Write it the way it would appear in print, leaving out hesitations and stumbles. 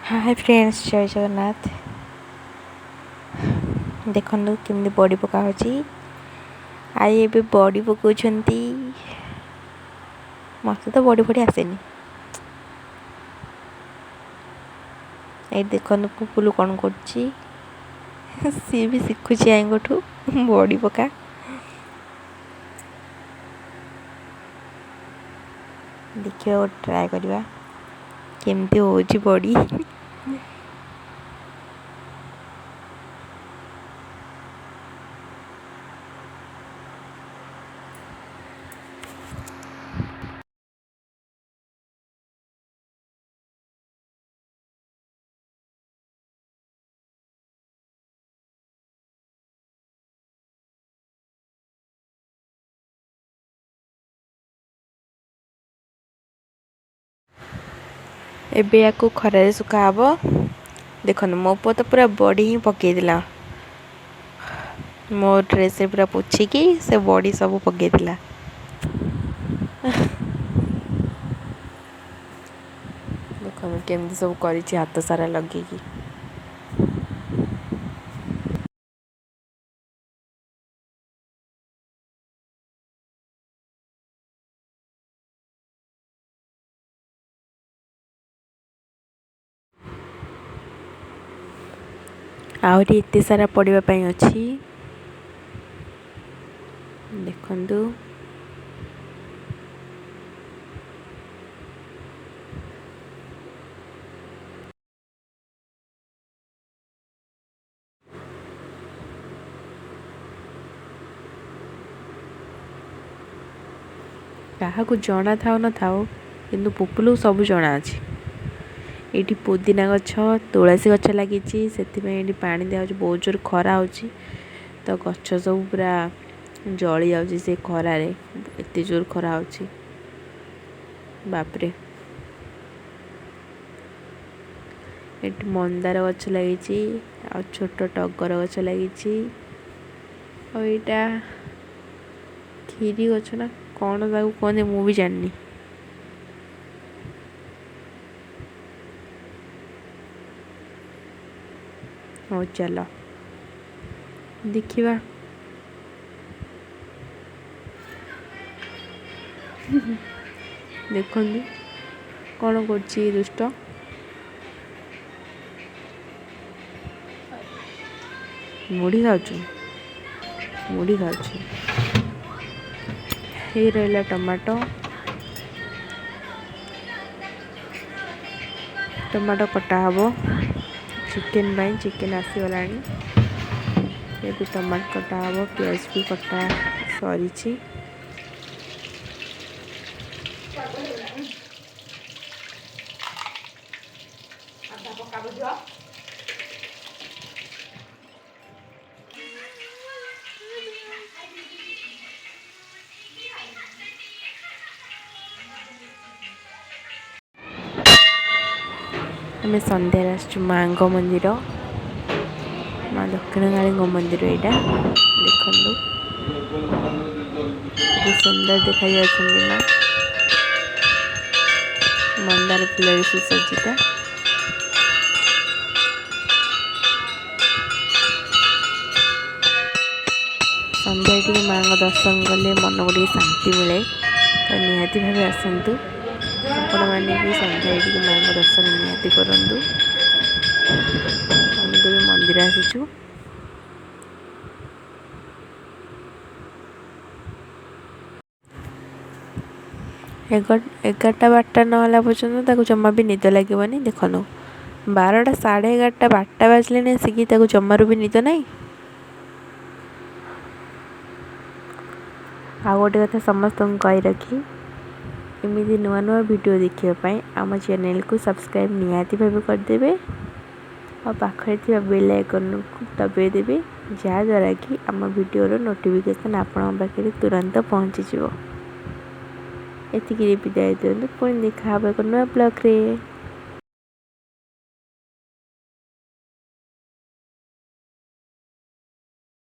ହାଏ friends, ଜୟ ଜଗନ୍ନାଥ। ଦେଖନ୍ତୁ କେମିତି ବଡ଼ି ପକା ହେଉଛି। ଆଈ ଏବେ ବଡ଼ି ପକାଉଛନ୍ତି। ମୋତେ ତ ବଡ଼ି ଫଡ଼ି ଆସେନି। ଏଇ ଦେଖନ୍ତୁ ପୁପୁଲୁ କ'ଣ କରୁଛି। ସିଏ ବି ଶିଖୁଛି ଆଈଙ୍କଠୁ ବଡ଼ି ପକା। ଦେଖିବା, ଗୋଟେ ଟ୍ରାଏ କରିବା କେମିତି ହେଉଛି ବଡ଼ି। ଏବେ ୟାକୁ ଖରାରେ ଶୁଖା ହେବ। ଦେଖନ୍ତୁ, ମୋ ପୁଅ ତ ପୁରା ବଡ଼ି ହିଁ ପକାଇଦେଲା। ମୋ ଡ୍ରେସ୍ରେ ପୁରା ପୋଛିକି ସେ ବଡ଼ି ସବୁ ପକାଇଥିଲା। ଦେଖନ୍ତୁ କେମିତି ସବୁ କରିଛି ହାତ ସାରା ଲଗେଇକି। ଆହୁରି ଏତେ ସାରା ପଡ଼ିବା ପାଇଁ ଅଛି, ଦେଖନ୍ତୁ। କାହାକୁ ଜଣା ଥାଉ ନଥାଉ, କିନ୍ତୁ ପୁପୁଲୁ ସବୁ ଜଣା ଅଛି। ଏଇଠି ପୁଦିନା ଗଛ, ତୁଳସୀ ଗଛ ଲାଗିଛି, ସେଥିପାଇଁ ଏଇଠି ପାଣି ଦିଆହେଉଛି। ବହୁତ ଜୋର ଖରା ହେଉଛି ତ ଗଛ ସବୁ ପୁରା ଜଳି ଯାଉଛି ସେ ଖରାରେ। ଏତେ ଜୋର ଖରା ହେଉଛି, ବାପରେ। ଏଠି ମନ୍ଦାର ଗଛ ଲାଗିଛି ଆଉ ଛୋଟ ଟଗର ଗଛ ଲାଗିଛି। ଆଉ ଏଇଟା କ୍ଷୀରି ଗଛ ନା କ'ଣ ତାକୁ କୁହନ୍ତି, ମୁଁ ବି ଜାଣିନି। ହଉ ଚାଲ ଦେଖିବା। ଦେଖନ୍ତୁ କ'ଣ କରୁଛି ଏ ଦୁଷ୍ଟ। ମୁଢ଼ି ଖାଉଛୁ, ମୁଢ଼ି ଖାଉଛୁ। ହେଇ ରହିଲା ଟମାଟୋ। ଟମାଟୋ କଟା ହେବ ଚିକେନ୍ ପାଇଁ। ଚିକେନ୍ ଆସିଗଲାଣି, ଏବେ ଟମାଟୋ କଟା ହେବ। ପିଆଜ ବି କଟା ସରିଛି। ଆମେ ସନ୍ଧ୍ୟାରେ ଆସିଛୁ ମାଆଙ୍କ ମନ୍ଦିର, ମା ଦକ୍ଷିଣକାଳୀଙ୍କ ମନ୍ଦିର ଏଇଟା। ଦେଖନ୍ତୁ କେତେ ସୁନ୍ଦର ଦେଖାଯାଉଛନ୍ତି ମା, ମନ୍ଦାର ଫୁଲରେ ସୁସଜ୍ଜିତ। ସନ୍ଧ୍ୟାରେ ଟିକେ ମାଆଙ୍କ ଦର୍ଶନ କଲେ ମନକୁ ଟିକେ ଶାନ୍ତି ମିଳେ, ତ ନିହାତି ଭାବେ ଆସନ୍ତୁ ଆପଣମାନେ ବି। ସନ୍ଧ୍ୟାରେ ଟିକେ ମାଆଙ୍କ ଦର୍ଶନ ନିହାତି କରନ୍ତୁ। ଆମେ ତେବେ ମନ୍ଦିର ଆସିଛୁ। 11ଟା 12ଟା ନହେଲା ପର୍ଯ୍ୟନ୍ତ ତାକୁ ଜମା ବି ନିଦ ଲାଗିବନି। ଦେଖନ୍ତୁ, 12ଟା, 11:30, 12ଟା ବାଜିଲାଣି ଆସିକି, ତାକୁ ଜମାରୁ ବି ନିଦ ନାହିଁ। ଆଉ ଗୋଟେ କଥା ସମସ୍ତଙ୍କୁ କହି ରଖି, ଏମିତି ନୂଆ ନୂଆ ଭିଡ଼ିଓ ଦେଖିବା ପାଇଁ ଆମ ଚ୍ୟାନେଲକୁ ସବସ୍କ୍ରାଇବ୍ ନିହାତି ଭାବେ କରିଦେବେ ଆଉ ପାଖରେ ଥିବା ବେଲ୍ ଆଇକନ୍କୁ ଦବାଇ ଦେବେ, ଯାହାଦ୍ୱାରା କି ଆମ ଭିଡ଼ିଓର ନୋଟିଫିକେସନ୍ ଆପଣଙ୍କ ପାଖରେ ତୁରନ୍ତ ପହଞ୍ଚିଯିବ। ଏତିକିରେ ବିଦାୟ ଦିଅନ୍ତୁ, ପୁଣି ଦେଖା ହେବ ଏକ ନୂଆ ବ୍ଲଗ୍ରେ।